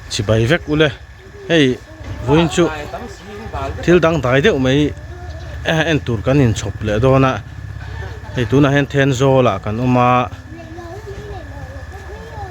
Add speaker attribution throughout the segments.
Speaker 1: Chibai vek ule hei vawiin chu thil dangdai deuh mai en tur kan inchhawp leh dawn a hei tunah hian Thenzawl ah kan awm a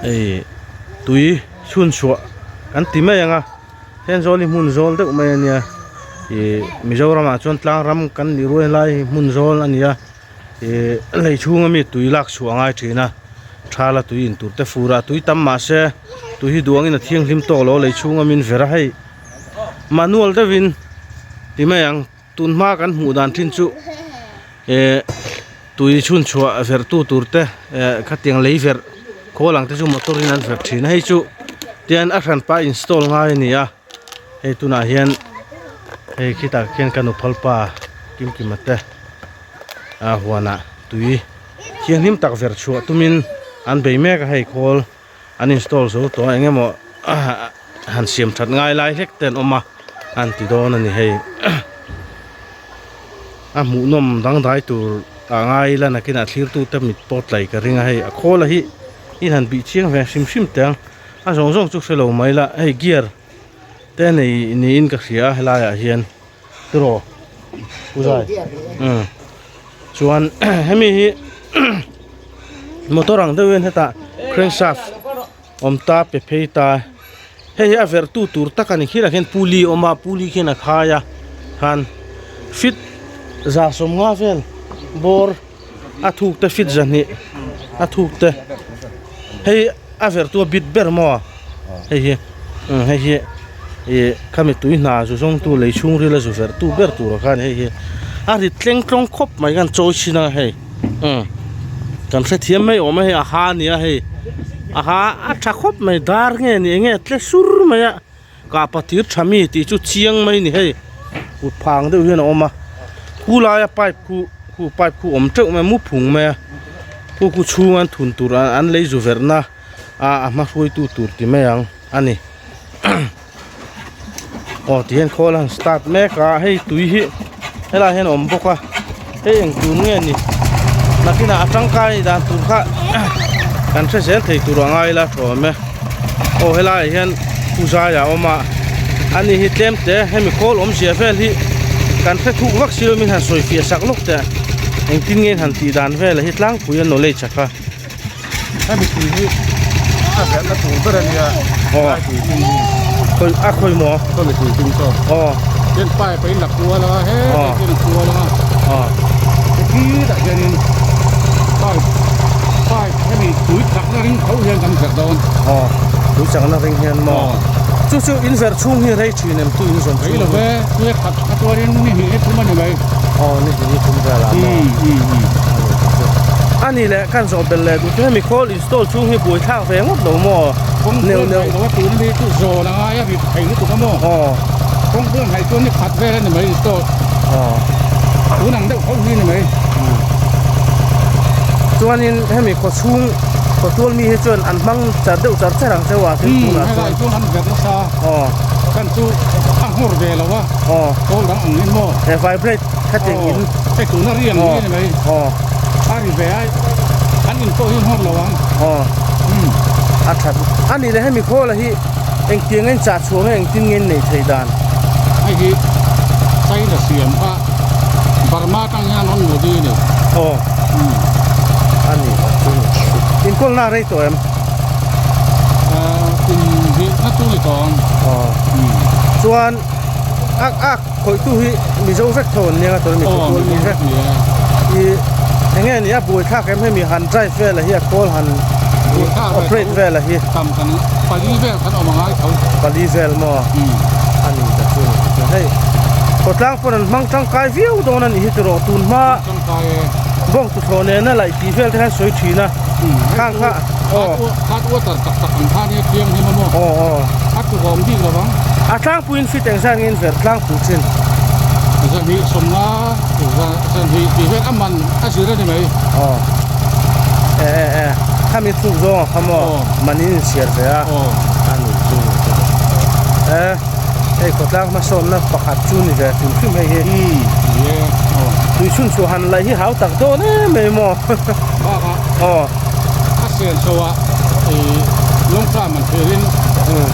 Speaker 1: hei tui chhun chhuah kan ti mai ang a Thenzawl hi hmun zawl deuh mai a nia ih Mizoram ah chuan tlang ram kan nih ruai lai hi hmun zawl a ni a. Ihh lei chhunga mi tui lak chhuah a ngai thin a thala tui in tur te fur a tui tam mahse tui hi duh angin a thianghlim tawk lo lei chhunga min ver a hei manual deuhin ti mai ang tun hma kan hmuh dan thin chu ehh tui chhun chhuah verh tu tur te ehh khatiang lei verh khawl ang te chu motor in an verh thin a hei chu tian a hranpa install ngai a ni a hei tunah hian hei khitah khian ka nuphal pa Kimkima te. a huanah tui thianghlim tak ver chhuah tumin an bei mek a hei khawl an install zo tawh a eng emaw han siam that ngai lai hlek te an awm a an ti dawn a ni hei a hmuhnawm dangdai tur ah ngai ila nakinah thlir tute mit pawh tlai ka ring a hei a khawl a hi in han bih chiang ve hrim hrim teh ang a zawng zawng chu hrelo mai la hei gear te nei niin ka hria a helaiah hian. tiraw uzai umm chuan hemi hi motor ang deuhin hetah crankshaft awm ta pe phei ta hei hi a verh tu tur tak a ni khirah khian puli a awm a puli khian a khai a khan fit za sawmnga vel bawr a thuk te fit zahnih a thuk te hei a verh tu a bit ber maw hei hi umm hei hi ih khami tui hna zu zawng tu lei chhungril a zu verh tu ber tur ah khan hei hi a rit tleng tlawng khawp mai khan chawi chhin a hei umm kan hrethiam mai awm a hei a ha a ni a hei a ha a tha khawp mai dar nge ni enge tle sur mai a kah patir tha mi tih chu chiang mai a ni hei kut phang deuh hian a awm a khu laia pipe khu khu pipe khu awm teuh mai a mu phung mai a khu khu chhung an thun tur an lei zu verh na a a hma hruaitu tur ti mai ang a ni aw ti hian khawl a han start mek a hei tui hi helaiah hian a awm bawk a hei eng tur nge ni nakinah a tangkai dan tur kha kan hre zel thei tur a ngai ila tha awm e aw helaiah hian puzai a awm a ani hi tlem te hemi khawl awmzia vel hi kan hre thuk vak si lo min han sawi fiah sak lawk teh engtin nge han tih dan vel hi tlangpui a knowledge a kha.
Speaker 2: Hemi tui hi a verhna tur ber a nia
Speaker 1: aw
Speaker 2: tui hming hi
Speaker 1: khawi a khawi maw
Speaker 2: saw mi tui hming saw
Speaker 1: aw
Speaker 2: hian pipe a in la kual a hetah hian a kual a
Speaker 1: aw
Speaker 2: hetlai hianin pipe pipe hemi tui chakna ring tho hian kan verh dawn
Speaker 1: aw tui chakna ring hian maw chu chu in verh chhung hi rei thin em tu in zawn
Speaker 2: rei lo ve tui a khat a chuanin ni hnih ni thum a ni mai
Speaker 1: aw ni hnih ni thum velah maw a ni leh kan zawh belh leh duh chu hemi khawl install chhung hi buai thlak ve ngawt lo maw
Speaker 2: neuh neuh lo a tun ami chu zawn a ngai a rit thei lutuk a maw
Speaker 1: aw
Speaker 2: kawng buan hai chuan ni khat vel a ni mai install
Speaker 1: aw
Speaker 2: tun ang deuh ho hi ni mai
Speaker 1: chuanin hemi khaw chhung khaw tual mi hi chuan an hmang char deuh char char ang cheu a thil tunah chuan
Speaker 2: helai chuan an verh nasa
Speaker 1: aw
Speaker 2: kan chu a nghawr ve lo a
Speaker 1: aw
Speaker 2: kawl dang ang in maw
Speaker 1: he vibrate khatin in
Speaker 2: hei tuna ri ang hi a ni mai
Speaker 1: aw
Speaker 2: a ri ve a an in pawh hi nghawr lo ang
Speaker 1: aw a that a nih leh hemi khawl hi engtiang in chah chhuah nge engtin nge in neih theih dan
Speaker 2: hei hi China siam kha Burma atang hian an rawn modi a ni
Speaker 1: aw a ni inkawlna a rei tawh em
Speaker 2: kum hnih na chu ni tawh ang
Speaker 1: aw chuan ak ak khawihtu hi mizo vek tho an nia tawh a mi tual mi vek ih eng nge ni a buai thlak em hemi han drive vel a hi a call han operate vel a hi
Speaker 2: tam kan pali vel kan awm a ngai tho
Speaker 1: pali vel maw a ni ta chu ni hei khawtlang pawn an hmang tangkai viau dawn a nih hi tiraw tun hma bawng tuthlawh nena laih tih vel te khan sawi thin a khang kha aw
Speaker 2: hot water tak tak ang khan hi a thianghlim a maw
Speaker 1: aw aw
Speaker 2: a tukawm bik lo ang
Speaker 1: a tlangpuiin fit engzat nge in verh tlangpui thin
Speaker 2: zahnih sawmnga zahnih tih vel a man a zir a ni mai
Speaker 1: aw e e e khami thuk zawng a kha maw man in inchhiar ve a a ni chu e hei khawtlang hmasawnna pakhat chu ni ve hrim hrim hei hi tui chhun chhuah han laih hi hau tak dawn em em maw
Speaker 2: bakah
Speaker 1: aw
Speaker 2: a sen chho ah ih. Long term an thlir in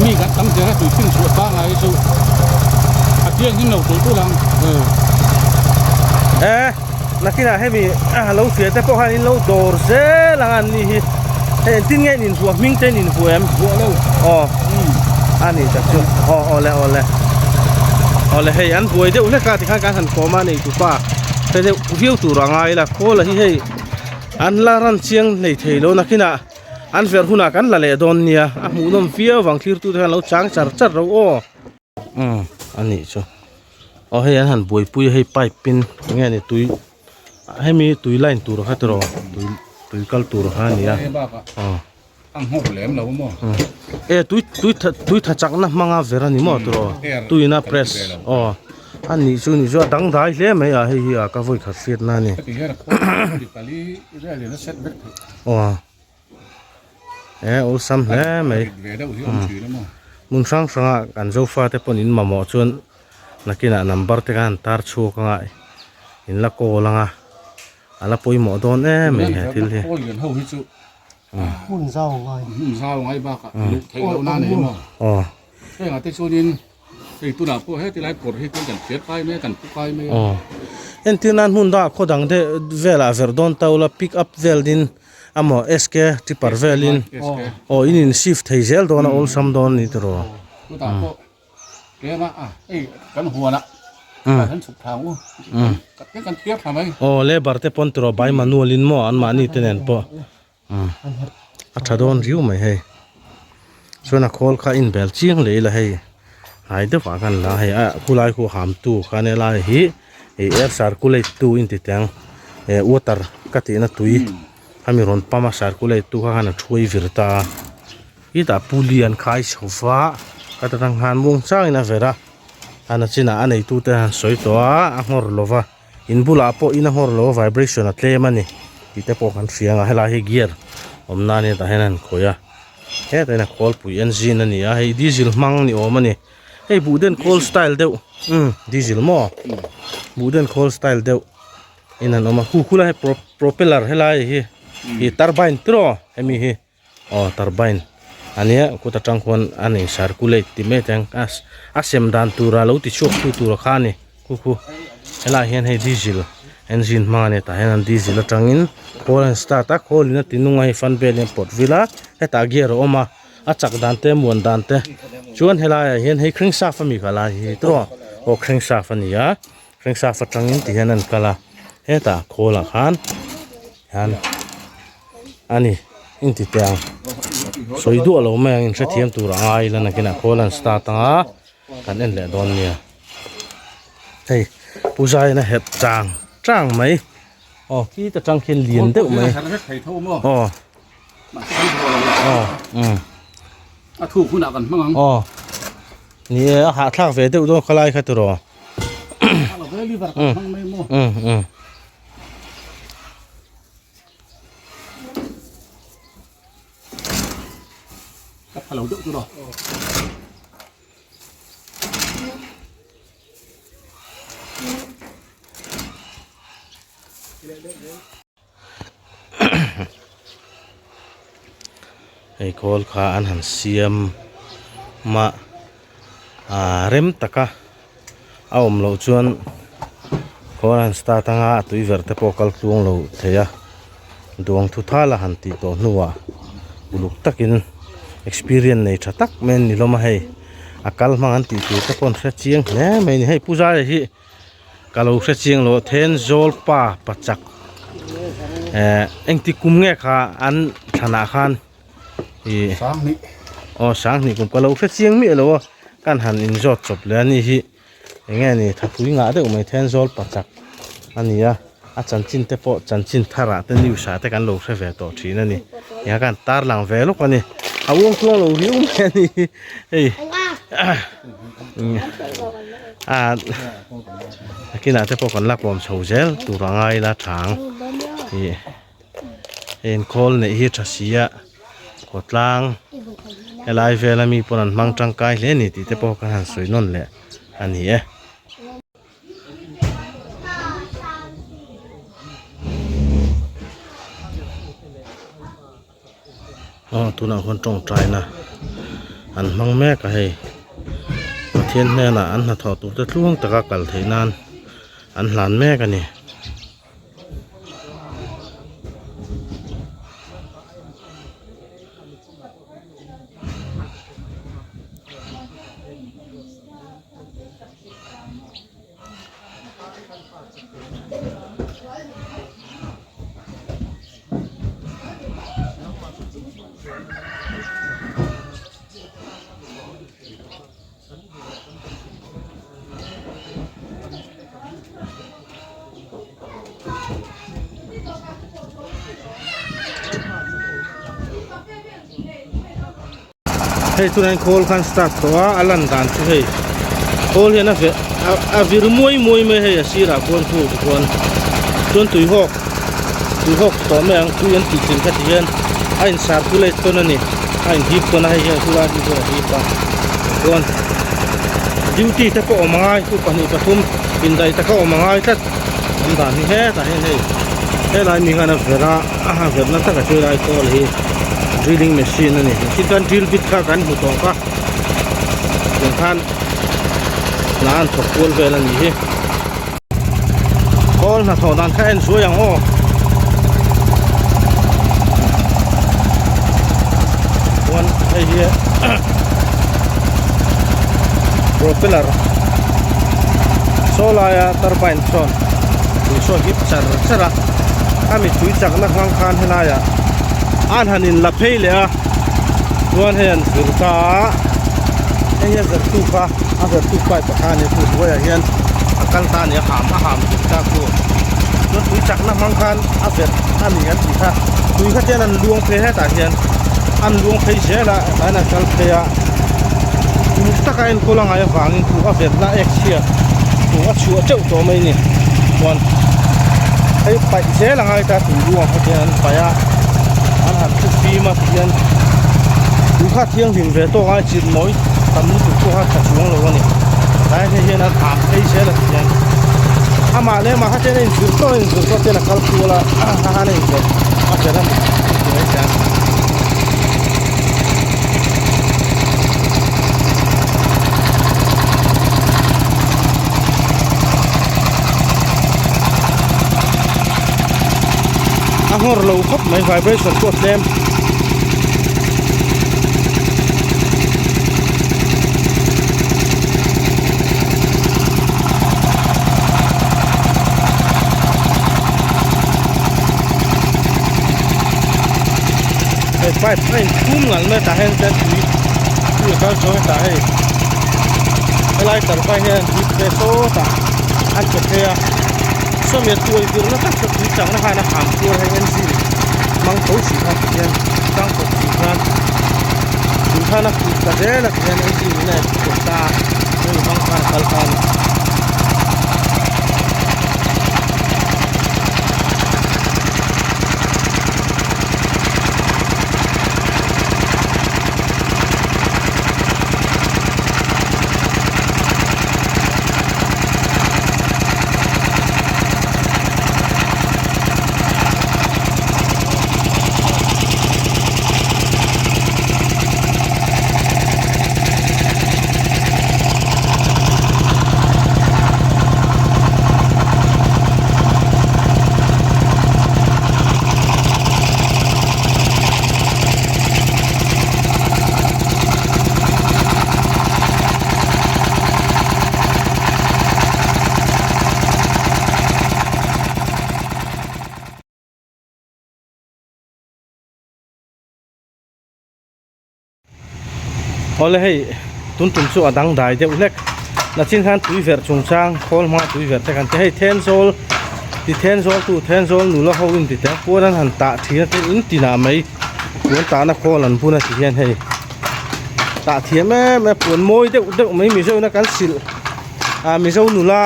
Speaker 2: mi kan tam zel a tui chhun chhuah pangngai hi chu a thianghlim lo tulh tulh ang.
Speaker 1: E nakinah hemi lo hria te pawh khan in lo dawr zel ang an ni hi hei engtin nge in invuah hming te in invuah em?
Speaker 2: Vuah lo.
Speaker 1: Aw a ni tak chu aw awle awle awle hei an buai deuh hlek a tikhan kan han kawm a neitupa hre deuh viau tur a ngai la khawl a hi hei an la ran chiang hlei thei lo nakinah An verh hunah kan la leh dawn nia, a hmuhnawm viau vang thlirtute khan lo chang char char ro aw. Umm a nih chu aw hei an han buaipui a hei pipe in enge ni tui hemi tui line tur kha tiraw tui tui kal tur kha a ni a aw
Speaker 2: a nghawk lem lo maw
Speaker 1: e tui tui tha tui tha chakna hmanga ver a ni maw tiraw tuiin a press aw a nih chu nih chu a dangdai hle mai a hei hi a ka vawi khat hriatna a ni. Aw e awlsam hle mai hmun hrang hrang ah kan zofa te pawn in mamawh chuan nakinah number te khan tar chhuak anga in la call anga a la pawimawh dawn em mai he thil hi. Aw.
Speaker 2: Hei tunah pawh heti lai kawr hi kan thler kai mai a, kan pu kai mai a.
Speaker 1: Aw. Entir nan hmun dangah khaw dang deuh velah verh dawn ta ula pick up vel din amaw SK tipper velin aw in in shift thei zel dawn a awlsam dawn a ni tiraw.
Speaker 2: Chutah pawh tlem a a hei kan huanah kan chhuk thla ang u kan thliar thla mai.
Speaker 1: Aw labour te pawn tiraw by manual in maw anmahni te nen pawh. A tha dawn riau mai hei chuan a khawl kha in bel chiang leh ila hei hnai deuh ah khan la hei a khulai khu ham tu khan helai hi ih air circulate tu in ti teng eh water ka tih na tui ami rawn pump a circulate tu kha khan a thuai vir ta a hetah puli an khai chho va ka ta tang khan muang chang in a ver a a nachinah a neitu te han sawi tawh a a nghawr lo va. In bulah pawh in a nghawr lo a vibration a tlem a ni tih te pawh kan hria ang a helai hi gear awm nan hetah hian a han khawih a hetah hian a khawlpui engine a ni a hei diesel hmang ni awm a ni hei buhden khawl style deuh umm diesel maw buhden khawl style deuh in an awm a khu khulai hi propeller helai hi ih turbine tiraw hemi hi. Aw turbine a nia kut atang khuan a nei circulate ti mai teng a a sem dan tura lo ti chhuak tu tura kha a ni khu khu helaiah hian hei diesel engine hmang a ni tah hian an diesel atangin khawl an start a khawl in a ti nung a hei fan vel hi an pawt vil a hetah gear a awm a a chak dan te muan dan te chuan helaiah hian hei crankshaft ami kha lai hi tawh aw crankshaft a ni a crankshaft atangin ti hian an kal a hetah khawl ah khan hian. A ni inti teh ang sawi duah lo mai ang inhrethiam tur a ngai ila nakinah khawl an start ang a kan en leh dawn nia hei pu zaiin a herh chang chang mai aw khita tang khian lian deuh mai aw aw um
Speaker 2: a thuk hunah kan hmang ang
Speaker 1: aw ni e a hahthlak ve deuh dawn khalai kha tiraw
Speaker 2: um
Speaker 1: um um.
Speaker 2: Ka pha lo deuh chu rawh.
Speaker 1: Hei khawl kha an han siam mah ah rem taka a awm loh chuan khawl an start anga a tui ver te pawh kal tluang lo thei a duang thu thal a han tih tawh hnuah uluk takin experience nei tha tak mai an ni hlawm a hei a kal hmang an tih tur te pawh an hre chiang hle mai a ni hei pu zaia hi ka lo hre chiang lo thenzawl pa pachak eh engti kum nge kha an thlanah khan ih aw sanghnih kum ka lo hre chiang miah lo a kan han inzawt chawp leh a ni hi eng nge ni thapui ngah deuh mai thenzawl pachak a ni a a chanchin te pawh chanchin tharah te news ah te kan lo hre ve tawh thin a ni eng khan tarlang ve lawk a ni a uang tluang lo riau mai a ni hi hei ah nakinah te pawh kan la kawm chho zel tur a ngai la thang ih hei inkhawl neih hi tha si a khawtlang helai vela mi pawn an hmang tangkai hle a ni tih te pawh kan han sawi nawn leh a ni e. Aw tunah khuan tawngtaina an hmang mek a hei Pathian hnenah an hnathawh tur te tluang taka kal theih nan an hlan mek a ni. Hei tunah hian khawl khan start tawh a a lan dan chu hei khawl hian a veh a vir muai muai mai hei a sirah khuan khu tikhuan chuan tuihawk tuihawk tawh mai ang tui an tih thin kha ti hian a in circulate tawn a ni a in hip tawn a hei hian khulai hi chuan a hip a chuan duty te pawh awm angai khu pahnih pathum indaih taka awm angai tlat an dan hi hetah hian hei helai mi khan a verh a a verh na takah chu helai kawl hi drilling machine a ni tin chuan drill bit kha kan hmu tawh kha tiang khan hna an thawk kual vel a nih hi kawl hnathawh dan kha en zuai ang aw chuan hei hi propeller saw laia turbine sawn tui saw hip char char a khami tui chakna hmang khan helaiah an han in la phei leh a chuan hei an vir ta a hei hi a vertu kha a vertu pipe ah khan a ni chu hnuaiah hian a kal ta a ni a ham a ham vir ta khu chuan tui chakna hmang khan a verh a ni an tih kha tui kha chuan an luang phei hetah hian an luang phei zel a tlai an kal phei a uluk taka enkawl a ngai avangin chu a verhna ek chhia chu a chhuah teuh tawh mai a ni chuan hei paih zel a ngai ta tui luang kha chuan an paih a an han thu fim a tihian tui kha thianghlim ve tawk a chirh mawi tam lutuk pawh kha tha chuang lo a ni tlai hei hian an am phei zel a tihian amah leh amah kha chuan a inzir tawh a inzir tawh chuan a kal kual a a han a inzawrh a ber a ni mai hian. A nghawr lo khawp mai vibration pawh a tlem. Hei pipe a inphum ngalh mai tah hian chuan tui tui a kal chho tah hei helai turbine hian an hip ve sawt a an pe phei a sawmi a tuai vir na tak chu tui chakna khan a ham kual hei engine hmang tho si khan ti hian tang kawp si khan tui khan a put ta zel a ti hian engine in a kawp ta a hei hmang khan a kal ta a ni. Awle hei tun tum chu a dangdai deuh hlek nachin khan tui verh chungchang khawl hmanga tui verh te kan ti hei thenzawl ti thenzawl tu thenzawl nula ho in ti teh puan an han tah thin a tin in tinah mai puan tahna khawl an bun a ti hian hei tah thiam em em puan mawi deuh deuh mai mizo ina kan silh ah mizo nula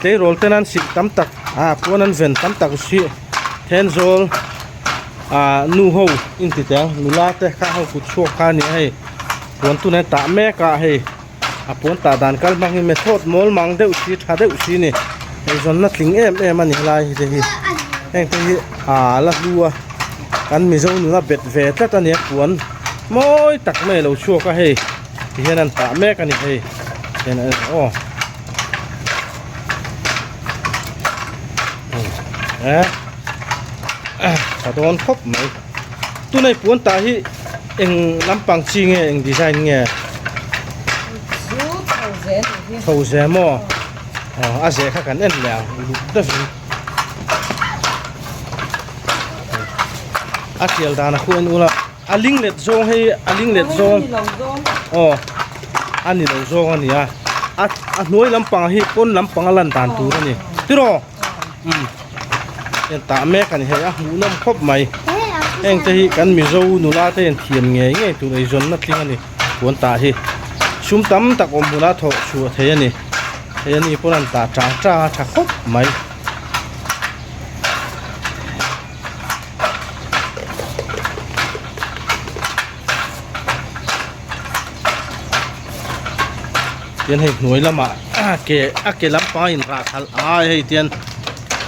Speaker 1: tleirawl ten an silh tam tak ah puan an ven tam tak si thenzawl ah nu ho in ti teh ang nula te kha ho kut chhuak kha a ni a hei puan tuna tah mek a hei a puan tah dan kal hmang hi method mawl mang deuh si tha deuh si a ni eizawnna tling em em a ni helai te hi heng te hi ah la hlu a. Kan Mizo nula bet ve tlat a nia puan mawi tak mai a lo chhuak a hei ti hian an tah mek a ni hei tihian a en aw eh tha dawn khawp mai tunei puan tah hi eng lampang chi nge eng design nge chho ze maw aw a ze kha kan en leh ang uluk deuhin. A tial dan a khu en ula a ling let zawng hei a ling let zawng aw a ni lo zawng a ni a a a hnuai lampang hi pawn lampang a lan dan tur a ni tiraw umm heng tah mek a ni hei a hmuh nawm khawp mai heng te hi kan mizo nula te hian thiam ngei ngei tur eizawnna tling a ni puan tah hi sum tam tak awm hmunah thawh chhuah thei a ni hei ani pawn an tah tang tang a tha khawp mai. Tian hei hnuai lamah ke a ke lampang a inrah khalh a ngai hei tian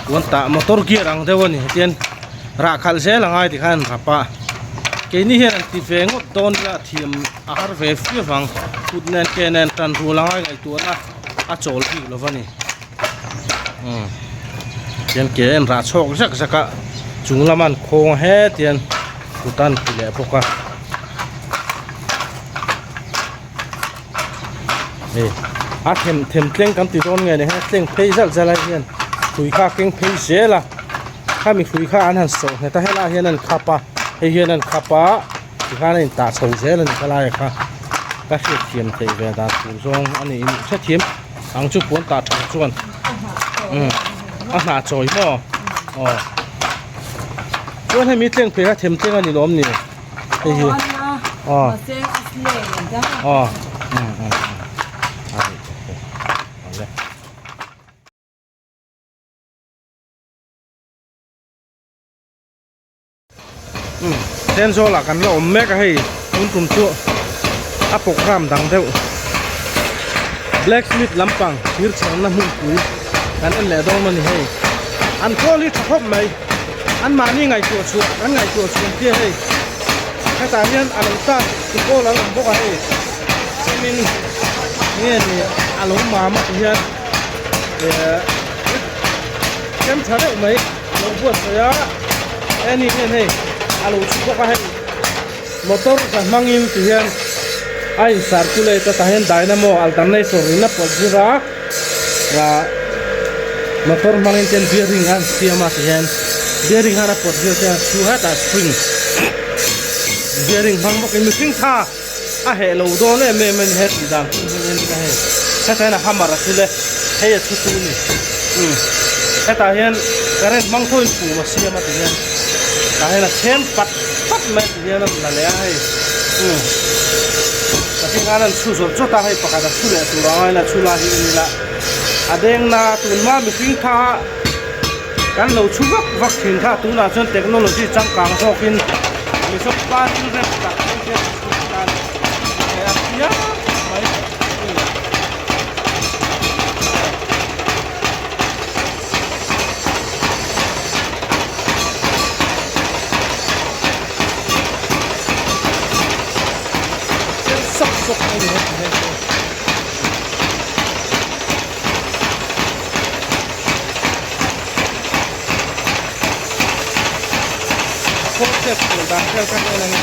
Speaker 1: puan tah motor gear ang deuh a ni tian rah khalh zel a ngai tikhan an rap a keini hian an ti ve ngawt dawn ila thiam a har ve fia vang kut nen ke nen tan rual a ngai ngaihtuahna a chawl bik lo va ni. Umm tian ke a inrah chhawk zak zak a chung lama an khawng a hetian kut a an ti leh bawk a hei a them them tleng kan ti dawn nge ni he tleng phei zalh zalh ai hian hrui kha a keng phei zel a khami hrui kha an han sawh nghet a helaiah hian an khap a hei hian an khap a tikhan a intah chho zel a ni khalai kha ka hriatthiam theih ve dan tur zawng a niin hrethiam. Ang chu puan tah tha chuan umm a hnah chawi maw aw chuan hemi tleng phei kha them tleng a ni lawm ni hei hi aw aw umm umm awle. Thenzawl ah kan la awm mek a hei tun tum chu a program dang deuh blacksmith lampang thir chherna hmunpui kan en leh dawn a ni hei an khawl hi tha khawp mai an mahni ngaihtuah chhuah kan ngaihtuah chhuan tia hei hetah hian a lo tat tu pawl an awm bawk a hei chumin nge ni a lo mam a ti hian eh chem tha deuh mai. A lo buatsawi a heni hian hei a lo chhu bawk a hei motor ka hmangin ti hian a in circulate a tah hian dynamo alternator in a pawlh zir a ah motor hmangin ten bearing a siam a ti hian bearing khan a pawt zir te a chhu hetah spring bearing hmang bawkin mihring tha a heh lo dawn em em a ni he tih dan chu hmun en ila hei hetah hian a hammer a thil e hei a chhu chu a ni umm hetah hian current hmang tho in phum a siam a ti hian tah hian a chhem pat pat mai a ti hian a rawn la leh a hei umm pathian khan an chhu zawt zawt a hei pakhat a chhu leh tur ang a ila chhu lai hi en ila a deng na tunhma mihring kha Kan lo chhu vak vak thin kha tunah chuan technology changkang zawkin Mizo pa thil rem tak thleng hian a chhun tan he a piang mai Sawk sawk mai ni heti hei. Kawlchep tur dan vel kha en ang e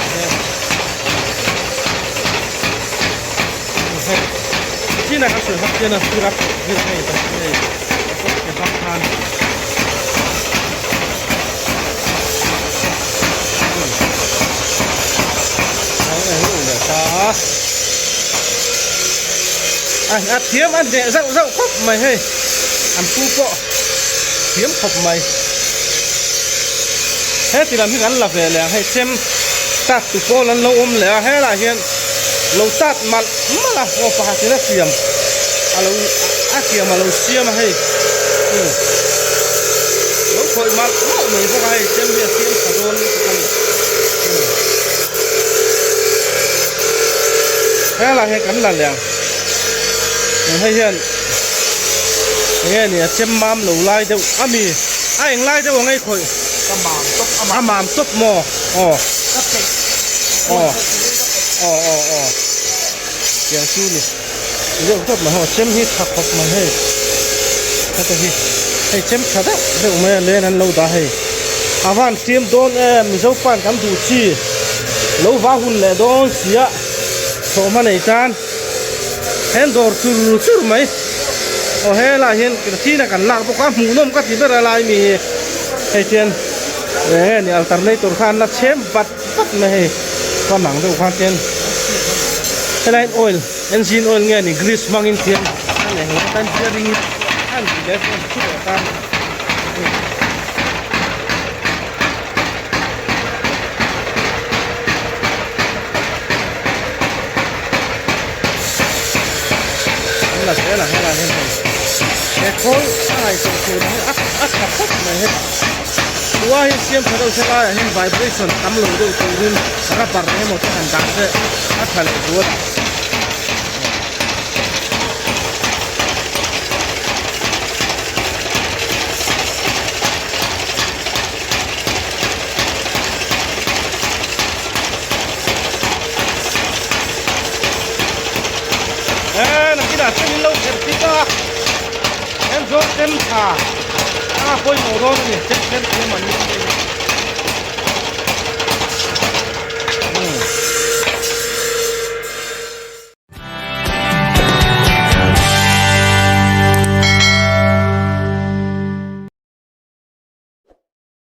Speaker 1: hei chin a kan sawi hak hian a sir a vir hei tak hei ke hak khan a thiam a hneh zauh zauh khawp mai hei an pu pawh thiam khawp mai heti lam hi kan la ve leh ang hei chem tat tu pawl an lo awm leh a helaiah hian lo tat malh malh a aw pakhat in a siam a lo a siam a lo siam a hei umm lo khawih malh malh mai bawk a hei chem hi a siam tha dawn lutuk a ni umm helaiah hian kan la leh ang hei hian enge ni a chem mam lo lai deuh a mi a eng lai deuh ang ei khawih
Speaker 2: ka mam tawp a.
Speaker 1: A mam tawp maw? Aw. Aw. Aw aw aw. Tiang chu ni. Deuh tawp mai haw chem hi tha khawp mai hei. Heta hi hei chem tha deuh deuh mai a len an lo dah hei. A van hriam dawn em Mizo pan kan duh chi. Lo va hun leh dawn sia thawhhma nei tan hen dawr chur chur mai. Aw helaiah hian thina kan lak bawk a hmuhnawm ka ti ber a lai mi hi hei chuan eng nge ni alternator kha an la chhem vat vat mai hei pan ang deuh khan chuan helaiin oil engine oil nge ni grease hmangin khian an eng lo tan gearing an ti leh chuan thu leh tan. An la zel ang helai hian hei he khawl a ngaihtuah tur hi a a tha khawp mai hei tua hi siam tha deuh se laiah hian vibration tam lo deuh turin rubber emaw te han dah se a tha leh zual ang. Eee nakinah chuan in lo kher tit a Thenzawl chem tha a pawimawh dawn a ni chem kher thiam an ni.